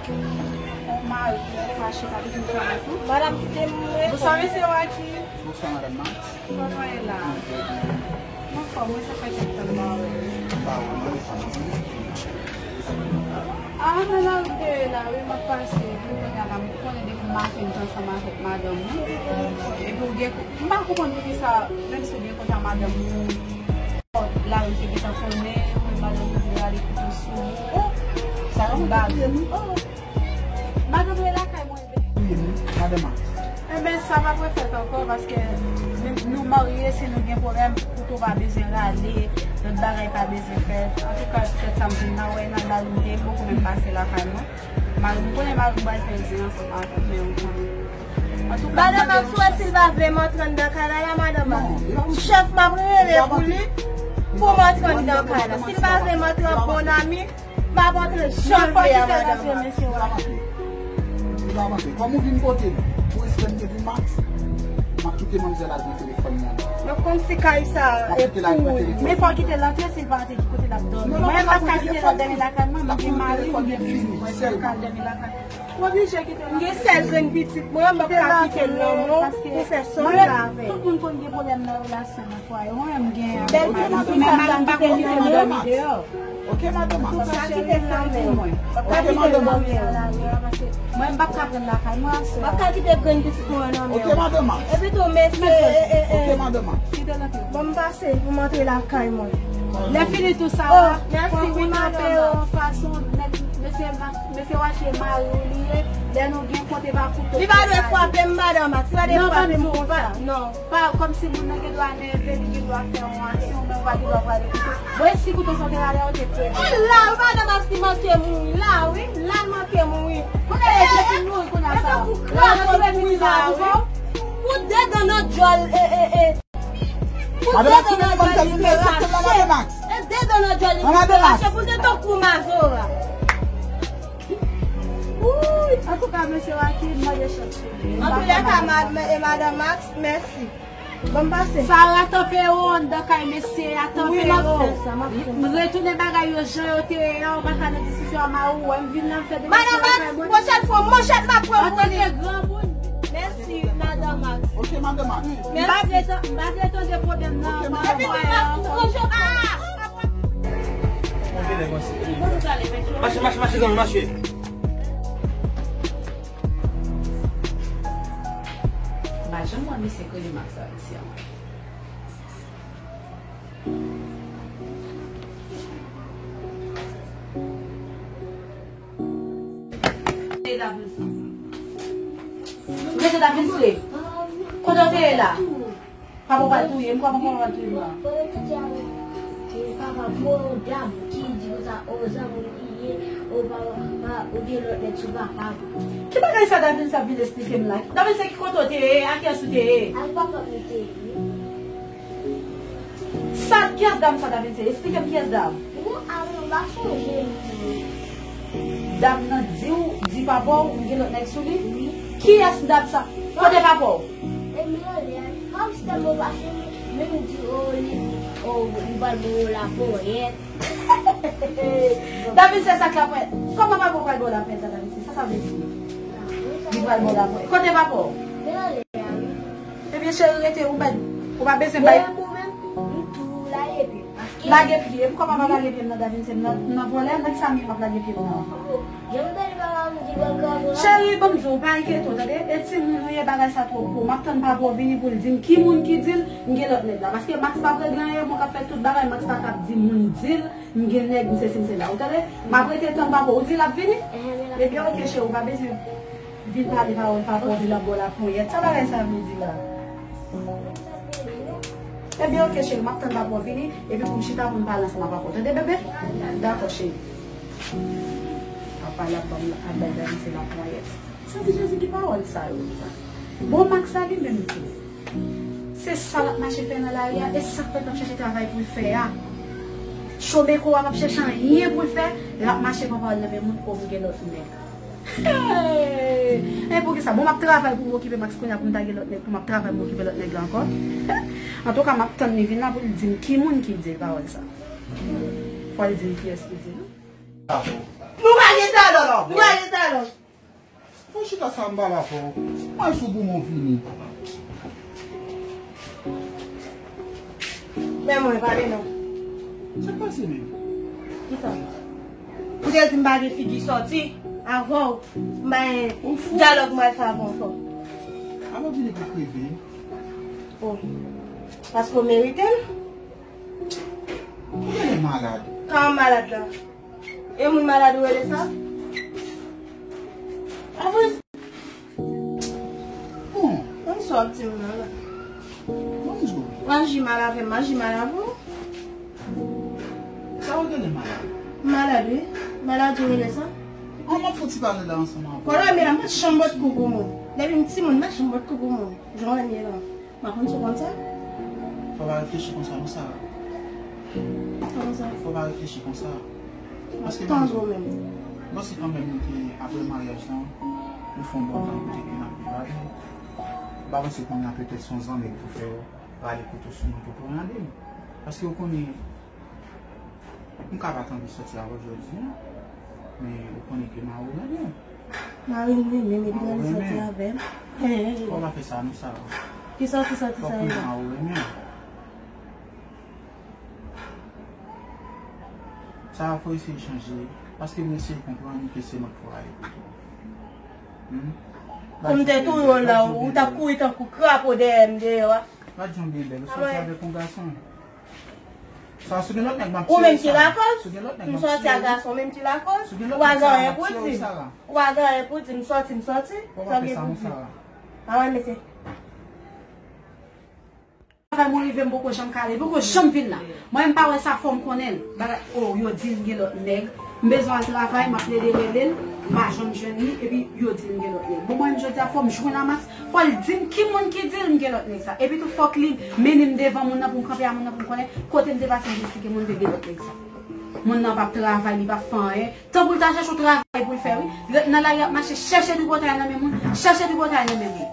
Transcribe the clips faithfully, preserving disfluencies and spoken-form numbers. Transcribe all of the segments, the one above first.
Yon mari ki fache, sa vle di m travay tou. Madanm, kite m reponn. Bonswa, mesye Waky. Bonswa, madanm Max. Kòman w ye la? M anfòm, wi, sa fè kèk tan m pa wè w. M pa wè w, non, e sa m ap di. A, nan lari m te ye la, wi, m ap pase. Pou kounye a la, m konnen depi maten m te ansanm avèk madanm mwen. Epi w gen, m pa konprann poukisa, menm si w gen kont a madanm ou, lari m te gentan konnen, mwen madanm mwen vle rale kouto sou ou. Oh, sa yon bagay. Oh. Madanm mwen lakay mwen, ebyen. Wi, madanm Max. Enben, sa p ap refèt ankò, paske nou, nou marye, si nou gen pwoblèm, kouto pa bezwen rale, lòt bagay pa bezwen fèt. Antouka, petèt sa m vin nan wè nan lari m te ye, m poko menm pase lakay mwen. Mari m, konnen mari m pral fè zen ansanm avè m, men ou konnen. Antouka, madanm Max, wè si l pa vle m antre anndan kay la, la, madanm Max. Chèf m ap rele pou li, pou m antre anndan kay la. Si l pa vle m antre an bon ami, m ap antre jan m vle a, madanm Max. Li pa manke. Li pa manke. Kòm ou vin kote m, pou respè m te pou Max, m ap kite manmzèl al pran telefòn nan. Mwen konn si kay sa e pou ou. Men fò w kite l antre si l pa antre ki kote l ap dòmi. Mwen menm m p ap ka kite l ap dòmi lakay mwen, mwen gen mari, mwen gen pitit, mwen pa ka al dòmi lakay mwen. M oblije kite l antre. M gen sèl grenn pitit mwen, m p ap ka kite l nan men w pou fè sa w vle avè l. Tout moun konn gen pwoblèm nan relasyon, nan fwaye. Mwen menm m gen. Bèl pitit, men mari m pa konn kite m dòmi deyò. Ok, madanm Max. Papa, kite m nan men w. Papa, kite m nan men w. Mwen, m p ap ka pran lakay mwen aswè. Papa, kite grenn pitit mwen nan men w. Ok, madanm Max. Epi tou, mesye, e, e, e. Ok, madanm Max. Kite l antre. Bon, m pase pou m antre lakay mwen. Lè fini tou sa, oh, mèsi, wi, madanm Max. Fason nèg, mesye Max, mesye Waky mari w li ye. Lè nou gen kont e pa kouto. Li pa dwe frape m, madanm Max. Li pa dwe frape m konsa. Non. Pa, kòmsi moun nan gen dwa nève, li gen dwa fè yon aksyon, men ou pa gen dwa pale kouto. Bon, e si kouto sa w te rale a, ou te pede. Ou la, wi, madanm Max, li manke mouri la, wi. La, l manke mouri. Kote l ye, li mouri kounye a sa. Ou kraze pitit la, wi. Pou de dan nan djòl, e, e, e. Pou de dan nan djòl, li te rache. E de dan nan djòl, li te rache. Pou de tankou mazora. Wouy! Antouka, mesye Waky, m mande chans pou li. Antoulèka, ma-, ma-, e madanm Max, mèsi. Bon, m pase. Sara, tanpe w anndan kay mesye a, tanpe w. Wi, m ap fè sa, m ap fè sa. M retounen bagay yo jan yo te ye a, ou pa ka nan diskisyon a mari w, wè m vin la, m fè de... Madanm Max, pwochèn fwa, manchèt m ap pran pou li. Antanke granmoun. Mèsi, madanm Max. Ok, madanm Max. M pa vle tan-, m pa vle tande pwoblèm nan. Ok, madanm Max. Epi nou pa pou pwoblèm. Ah! Mache, mache, mache, gang, mache. M pa janm wè misye k rele Max la isi a. Mesye Davinse. Mesye Davinse. Kote w te ye la? Papa w pral touye m, kòman papa w pral touye m nan? Papa m, yon dam ki di konsa, o, zanmi m li ye, o, papa, pa, ou gen lòt nèg sou papa m. Ki bagay sa Davinse ap vin esplike m la? Davinse, ki kote w te ye? A kiyès ou te ye? Ak papa m li te ye. Sa, kiyès dam sa, Davinse? Esplike m kiyès dam. Bon, avan, m pa sonje non. Dam nan di w, di papa w, m gen lòt nèg sou li? Wi. Kiyès dam sa? Kote papa w? E m rele a, kòm si tèlman fache, men m di, o, li, o, li pral ban w laponyèt. Davinse, sa k laponyèt? Kòman papa w pral ban w laponyèt la, Davinse? Sa sa vle di? Li pral ban w laponyèt. Kote papa w? M rele a, wi. Ebyen, cheri, rete, ou mèt. Ou pa bezwen bay. Mwen, mwen menm, m tou lage pye m. Lage pye m? Kòman m ap lage pye m nan, Davinse? M nan, m nan vòlè, nan ki sa m ye m ap lage pye m nan? Jan m tande papa m di l pral kraze w la. Cheri, ban m di w, pa enkyete w, tande? E timoun ou ye, bagay sa twòp pou ou. M ap tann papa w vini pou l di m ki moun ki di l, m gen lòt nèg la. Paske Max p ap regle anyen, mwen k ap fè tout bagay, Max pa t ap di moun di l, m gen nèg, m sesi, m sela. Ou tande? M ap rete tann papa w. Ou di l ap vini? Ebyen, oke, cheri, ou pa bezwen vin pale pawòl papa w di l ap ba w laponyèt. Sa bagay sa vle di la? Ebyen, oke, cheri, m ap tann papa w vini, epi pou m chita pou m pale ansanm ak papa w. Tande, bebe? Dakò, cheri. Papa l ap ban m, ap bay Davinse laponyèt. Santi Jezi, ki pawòl sa yo, sa? Bon, Max sa li menm tou. Se sa l ap mache fè nan lari a, e sa k fè l p ap chèche travay pou l fè a. Chome kou a p ap chèche anyen pou l fè, l ap mache pran pawòl nan men moun, o, m gen lòt nèg. Hey! E poukisa? Bon, m ap travay pou m okipe Max kounye a, pou m ta gen lòt nèg, pou m ap travay pou m okipe lòt nèg la ankò. Antouka, m ap tann li vin la pou l di m ki moun ki di l pawòl sa. Fò l di m kiyès ki di l. Nou pa gen talan, non. Nou pa gen talan. Fò chita sa m pale avè w. Mwen sou pou mwen vini. Men mwen pale non. Sa k pase menm? Kisa? Ou te di m pa gen figi sòti avè w. M pa gen dyalòg mwen fè avè w ankò. Avè w vini pou kreve. Oh. Paske w merite l. Ou genlè malad. Kòman malad la? E moun malad ou rele sa? Apre. Bon. Konn sa w ap di m nan la. Bonjou. W aji mal avè m, m aji mal avè w. Sa w genlè malad? Malad, wi. Malad ou rele sa? An, m ap fouti pale la ansanm avè w. Konnen men la, m pa t janm bòt kou pou moun. Depi m timoun, m pa t janm bòt kou pou moun. Jan w wè m ye la. M pa konn si w konn sa. Fò w pa reflechi konsa non, Sara. Kòman sa? Fò w pa reflechi konsa. Paske tann ou menm. Bon, se kanmenm nou te, apre maryaj lan, nou fè yon bon tan kote ke n ap viv avè l. M pa panse kounye a petèt se yon zanmi k pou fè w rale kouto sou mwen pou poyande m. Paske w konnen, m ka pa t anvi sòti avè w jodi a, men ou konnen ke mari w renmen w. Mari m renmen m, epi l anvi sòti avè m. Fò w pa fè sa non, Sara. Ki sòti, sòti sa ye la? Fò w konnen mari w renmen w. Sara, fò w eseye chanje, paske m eseye konprann ke se mwen k fè w rale kouto. Hmm? Pou m te touye w la, ou t ap kouri tankou krapo dèyè m deyò a. Gad jan w byen bèl, ou sòti avèk yon gason. Sa, si w gen lòt nèg, m ap tiye w, Sara. Ou menm ki lakòz? Si w gen lòt nèg, m ap tiye w. M sòti ak gason, ou menm ki lakòz? Si w gen lòt nèg, Sara, m ap tiye w, Sara. Ou pa gen anyen pou di m, sòti, m sòti. Sa w gen pou di? Fò w pa fè sa non, Sara. Awen, mesye. Travay mwen rive, m poko janm kale, poko janm vin la. Mwen, m pa wè sa, fò m konnen l. Bagay, oh, yo di l gen lòt nèg. M bezwen al travay, m ap plede rele l, m pa janm jwenn li, epi yo di l m gen lòt nèg. Bon, mwen menm jodi a, fò m jwenn a Max, fò l di m ki moun ki di l m gen lòt nèg sa. Epi tou, fòk li mennen m devan moun nan pou m kanpe a moun nan pou m konnen kote m te pase, m te esplike moun te gen lòt nèg sa. Moun nan p ap travay, li p ap fè anyen. Tankou l ta chèche yon travay pou l fè, wi. Ret nan lari ap mache, chèche tripotay nan men moun, chèche tripotay nan men moun.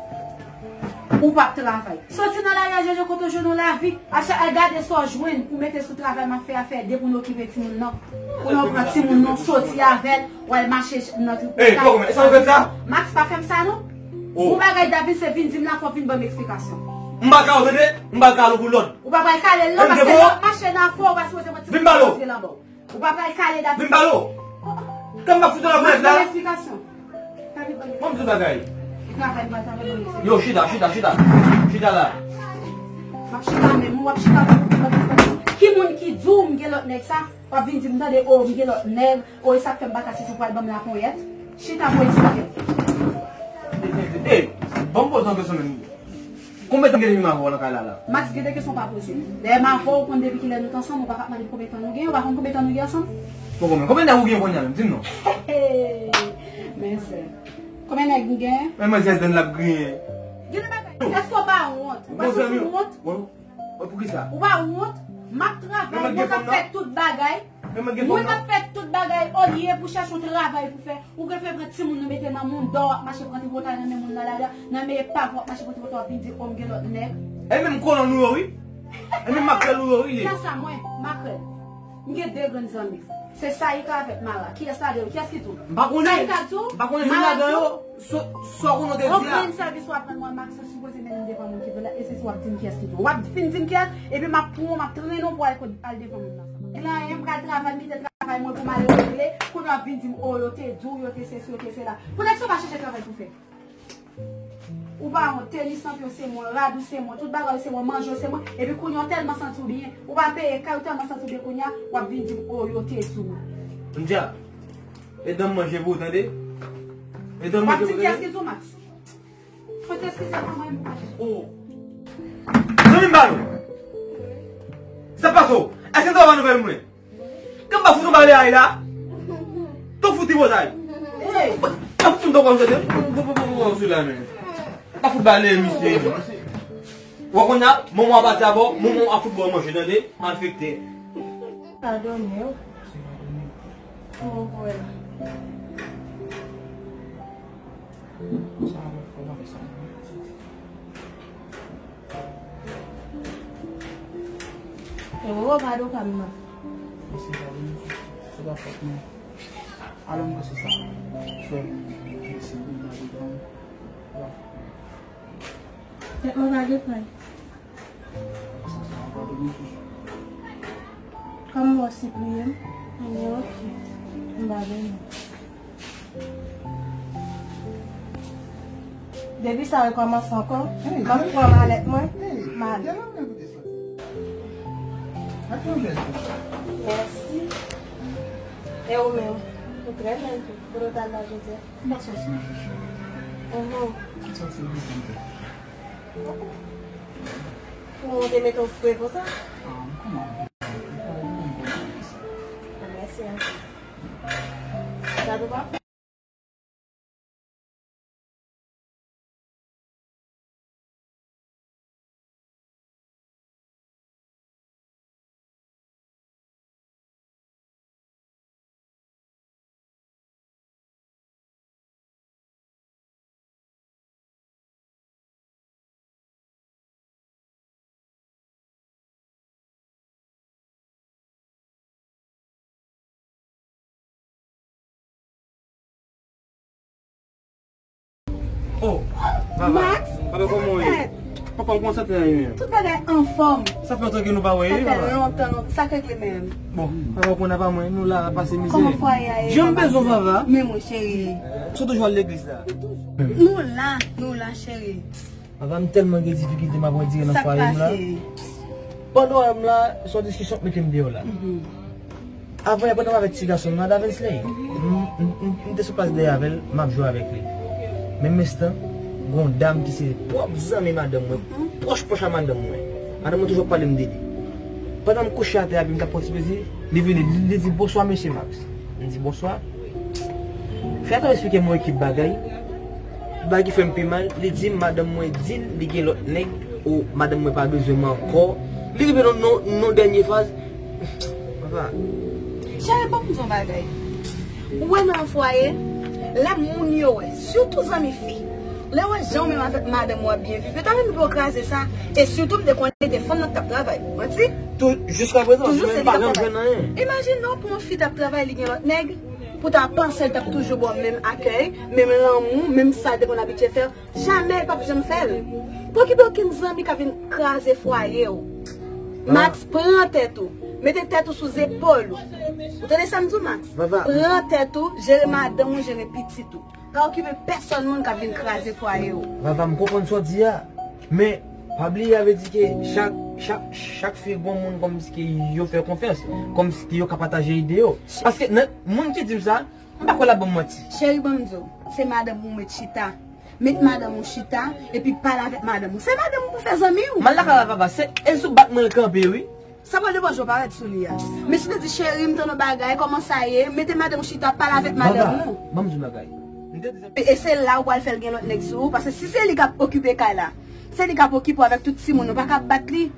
Ou p ap travay. Soti nan lari a, Jojo, kote w jwenn yon lavi. Al cha-, al gade sa w jwenn pou mete sou travay m ap fè a, fè ede pou n okipe timoun nan. Pou nou pran timoun nan, soti avè l, w al mache nan tripotay. Ey, poko, men, sa w fè m sa? Max, pa fè m sa, non. Oh. Yon bagay David, se vin di m la, fò w vin ban m eksplikasyon. M pa ka, w tande? M pa ka, w pou lòd. Ou pa pral kale l, non, paske lè w ap mache nan afè w, ou pa sipoze pran timoun nan antre nan ba w. Ou pa pral kale David. Vin pale w. Kè m pa fout w la prèt la. Ban m eksplikasyon. Ban m di bagay. Travay m pa travay ban m eksplikasyon. Yo, chita, chita, chita. Chita la. M ap chita menm, w ap chita pou ban m eksplikasyon. Ki moun ki di w m gen lòt nèg sa? W ap vin di m tande, oh, m gen lòt nèg, oh, e sa k fè m pa ka soti, ou pral ban m laponyèt. Chita pou w eksplike m. Ey, ey, ey, ban m poze yon kesyon menm. Konbyen tan m gen depi m avè w nan kay la la? Max, gen de kesyon pa poze m. Dayè m avè w, ou konn depi kilè nou t ansanm, ou pa ka ap mande m konbyen tan nou gen, ou pa konn konbyen tan nou gen ansanm? Bon, konbyen, konbyen nèg ou gen kounye a menm? Di m non. Men sè. Konbyen nèg m gen? Men manzè dan l ap griyen. Gen de bagay. Èske w pa wont? Ou pa santi wont? Bon, poukisa? Ou pa wont? M ap travay, mwen k ap fè tout bagay. Mwen k ap fè tout bagay, olye pou chèche yon travay pou fè. Ou prefere pran timoun nou mete nan mouda w, w ap mache pran tripotay nan men moun nan lari a, nan men epav w ap mache pran tripotay, w ap vin di, oh, m gen lòt nèg. E menm kolon nou yo, wi. E menm makrèl nou yo, wi, li ye. Kiyès la mwen, makrèl? M gen de grenn zanmi. Se Saïka avèk Mara. Kiyès ladan yo? Kiyès ki di w? M pa konnen. Saïka di w? M pa konnen youn ladan yo. Sa w konnen w te di a. Yon grenn sèvis w ap rann mwen, Max, ou sipoze mennen m devan moun ki vle la, e se si w ap di m kiyès ki di w. W ap fin di m kiyès, epi m ap pran w, m ap trennen w pou w al kot, al devan moun nan. Gen anyen, m pral travay, m kite travay mwen pou m al regle, kounye a w ap vin di m, oh, yo te di w, yo te sesi, yo te sela. Pou nèg sa w pa chèche travay pou fè. Ou pa wont, tenis lanp yo se mwen, rad ou se mwen, tout bagay ou se mwen, manje w se mwen, epi kounye a w tèlman santi w byen, ou pa peye kay, ou tèlman santi w byen kounye a, w ap vin di m, oh, yo te di w. Ndja, edan m manje pou ou, tande? Edan m manje pou ou, tande? W ap di m kiyès ki di w, Max? Fò w te eskize m, mwen, mwen pa chèche. Oh. Zanmi m ba nou. Sa pase w? Èske n ta ba nouvèl mwen? Kè m pa fout ou bale ay la? Tou fout tripotay. Ey! Pa fout m tonton konn sete. Pou, pou, pou, pou, pou, sou la, men. Pa fout bale, misye. Ou konn ap, manman w ap pati avè w, manman w ap fout ba w manje, tande? Malfektè. Padone w. Ou wè. Sa a fè w pa fè sa. E ou pa do pa m nan. Se pa de nou, se pa fòt mwen. Alò, m panse sa. Frè m, mèsi pou gade dan. Tèt mwen pa gen pay. Sa, sa, pa de mouti. Kòm mwen osi priye m, mwen oke. M pa vini. Depi sa rekòmanse ankò, m ap pran malèt mwen, m ale. Mèsi. E ou menm? Ou trè bèl tou. Kote w t al la jodi a? M pa t sòti non, chouchou. Mhm. M sòti l depi m te. Pou mwen te mete w fre konsa? Ah, m konnen. M pa konn konsa. Mèsi anpil. Gade w pa fè. Oh, Vava. Max, Vava, kòman w ye? Papa, w kòmanse tande menm. Tout bagay anfòm. Sa fè lontan ke nou pa wè, wi, Vava. Sa fè lontan, lontan. Sa k regle menm? Bon, Vava, konn apa mwen, nou la ap pase mizè. Kòman fwaye a ye? Jan m bezwen w, Vava. Men mwen, cheri. Sou toujou al legliz la. Nou la, nou la, cheri. Vava, m tèlman gen difikilte m ap andire nan fwaye m la. Sa k pase? Pandan w wè m la, se yon diskisyon k mete m deyò la. Mhm. Avan yè, pandan m avèk ti gason m nan, Davensley, m, m, m, m te sou plas dèyè avè l, m ap jwe avèk li. Menm enstan, gen yon dam ki se pwòp zanmi madanm mwen, pwòch pwòch a madanm mwen. Madanm mwen toujou ap pale m de li. Pandan m kouche atè a, epi m t ap pran ti plezi, li vini, li, li di, "Bonswa, mesye Max." M di, "Bonswa." Fè atann, eksplike m yon ekip bagay. Bagay ki fè m pi mal, li di m madanm mwen di l li gen lòt nèg, ou madanm mwen pa bezwen m ankò. Li rive nan, nan, nan dènye faz. Papa. Cheri, ban m di w yon bagay. Ou wè nan yon fwaye, lè moun yo wè, sitou zanmi fi, lè yo wè jan ou menm avèk madanm ou ap byen viv, yo ta renmen pou yo kraze sa. E sitou m te konnen te fanm nan k t ap travay. Manti? Tou, jiska prezan, toujou se li k ap travay. Imajine w pou yon fi t ap travay, li gen lòt nèg, pou ta panse l t ap toujou ba w menm akèy, menm lanmou, menm sa l te konn abitye fè w. Jamè, l p ap janm fè l. Pa okipe okenn zanmi k ap vin kraze fwaye w. Max, pran tèt ou. Mete tèt ou sou zepòl ou. Ou tande sa m di w, Max? Pran tèt ou, jere madanm ou, jere pitit ou. Pa okipe pèsonn moun k ap vin kraze fwaye w. Vava, m konprann sa w di a. Men, pa bliye, sa vle di ke chak, chak, chak fi gon moun kòmsi ke yo fè konfyans. Kòmsi ke yo ka pataje ide yo. Paske nan, moun ki di m sa, m pa kwè l ap ban m manti. Cheri, ban m di w, se madanm ou met chita. Met madanm ou chita, epi pale avèk madanm ou. Se madanm ou pou fè zanmi w. M al lakay la, Vava, se, e sou bak mwen l kanpe, wi. Sa pral depan jan w parèt sou li a. Men si w te di, "Cheri, m tande yon bagay, kòman sa ye?" Mete madanm ou chita, pale avèk madanm ou. Vava, ban m di w yon bagay. M te di sa. E, e se la ou pral fè l gen lòt nèg sou ou, paske si se li k ap okipe kay la, se li k ap okipe w avèk tout timoun, ou pa ka bat li.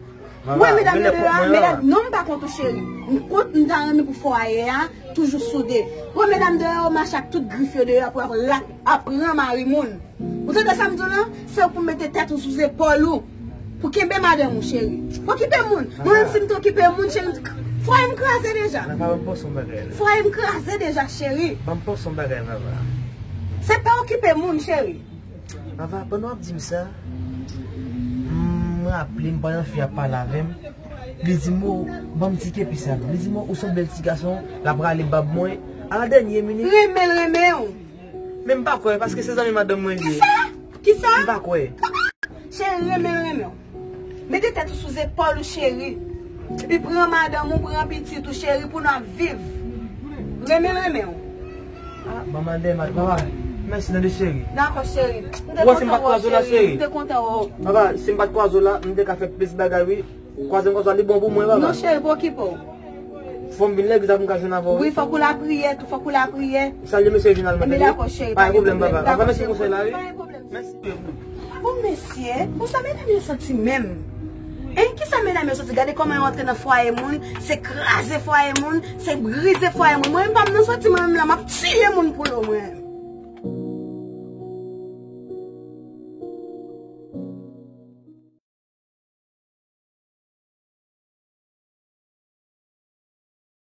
Mwen, medam yo deyò a, medam, non, m pa kont ou, cheri. M kont, m ta renmen pou fwaye a toujou soude. Mwen, medam deyò yo mache ak tout grif yo deyò pou ap rat, ap pran mari moun. Ou tande sa m di w lan? Se ou pou mete tèt ou sou zepòl ou. Pou kenbe madanm ou, cheri. Pa okipe moun. Mwen menm, si m te okipe moun, cheri, m t-, fwaye m kraze deja. Vava, ban m panse yon bagay la. Fwaye m kraze deja, cheri. Ban m panse yon bagay, Vava. Se pa okipe moun, cheri. Vava, pandan w ap di m sa, m raple m pandan fi a ap pale avè m, li di m, "O, ban m ti kepi sa." Li di m, "O, ou se yon bèl ti gason." L ap rale bab mwen. A la dènye minit. Renmen l renmen w. Men m pa kwè, paske se zanmi madanm mwen li ye. Kisa? Kisa? M pa kwè. Cheri, renmen l renmen w. Mete tèt ou sou zepòl ou, cheri. Epi pran madanm ou, pran pitit ou, cheri, pou n ap viv. Renmen l renmen w. Ah, manman dèyè, papa. Mèsi tande, cheri. Dakò, cheri. M te kontan wè w, cheri. M te kontan wè w. Papa, si m pa t kwaze w la, m te ka fè plis bagay, wi. Kwaze m konsa, li bon pou mwen, papa. Non, cheri, pa okipe w. Fò m vin legliz la pou m ka jwenn avè w, wi. Wi, fòk ou lapriyè tou, fòk ou lapriyè. Salye mesye Reginald, mwen tande. Dakò, cheri, pa gen pwoblèm, papa. Papa, mèsi pou konsèy la, wi. Pa gen pwoblèm. Mèsi. Bon, mesye, bon, sa medam yo santi menm? Hein, kisa medam yo santi? Gade kòman yo antre nan fwaye moun, se kraze fwaye moun, se brize fwaye moun. Mwen menm, pa m nan santi mwen menm la, m ap tiye moun pou yo, mwen.